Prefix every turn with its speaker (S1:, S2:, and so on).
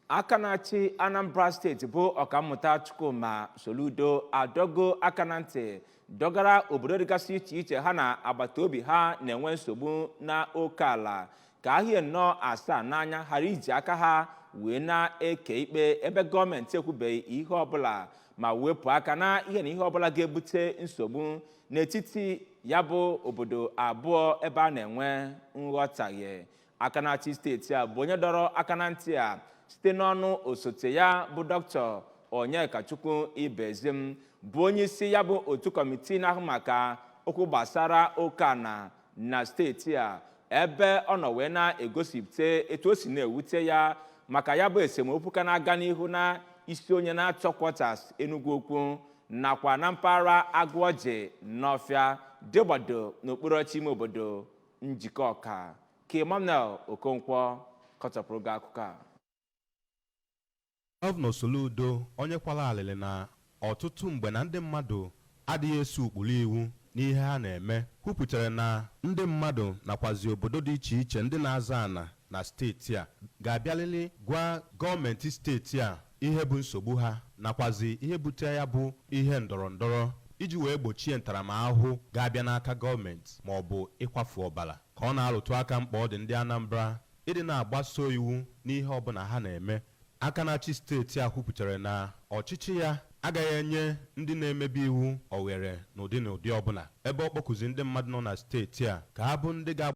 S1: Aka na-achị Anambra Steeti bụ Ọkammụta Chukwuma Soludo adọgo aka na ntị dọgara obodo dịgasị iche iche ha na agbata obi ha na-enwe nsogbu na oke ala ka ahịa nnọọ asaa n'anya ghara iji aka ha wee na-eke ikpe ebe gọọmenti ekwubeghị ihe ọbụla, ma wepụ aka na ihe na ihe ọbụla ga-ebute nsogbu n'etiti ya bụ obodo abụọ ebe a na-enwe nghọtahie. Aka na-achị steeti a bụ onye dọrọ aka na ntị a site n'ọnụ osote ya bụ Dr. Onyekachukwu Ibezim, bụ onye isi ya bụ otu kọmitii na-ahụ maka okwu gbasara oke ana na steeti a, ebe ọ nọ wee na-egosipụta etu o si na-ewute ya maka ya bụ esemokwu ka na-aga n'ihu na isi onye na-atọ quarters Enugu Ukwu nakwa na mpaghara Agụọjị n'Ọfịa dịgbado n'okpuru ọchị ime obodo Njikọ Ọka. Ka Emmanuel Okonkwo kọtọpụrụ gị akụkọ a.
S2: Gọvanọ Soludo, onye kwara alịlị na ọtụtụ mgbe na ndị mmadụ adịghị eso ụkpụrụ iwu n'ihe ha na-eme, kwupụtara na ndị mmadụ nakwazi obodo dị iche iche ndị na-aza ana na steeti a ga-abịalịlị gwa gọọmenti steeti a ihe bụ nsogbu ha nakwazi ihe butere ya bụ ihe ndọrọ ndọrọ, iji wee gbochie ntaramahụhụ ga-abịa n'aka gọọmenti ma ọ bụ ịkwafu ọbara. Ka ọ na-arụtụ aka mkpa ọ dị ndị Anambra ịdị na-agbaso iwu n'ihe ọbụla ha na-eme, aka na-achị steeti a kwupụtara na ọchịchị ya agaghị enye ndị na-emebi iwu oghere n'ụdị na ụdị ọbụla, ebe ọ kpọkụzi ndị mmadụ nọ na steeti a ka ha bụ ndị ga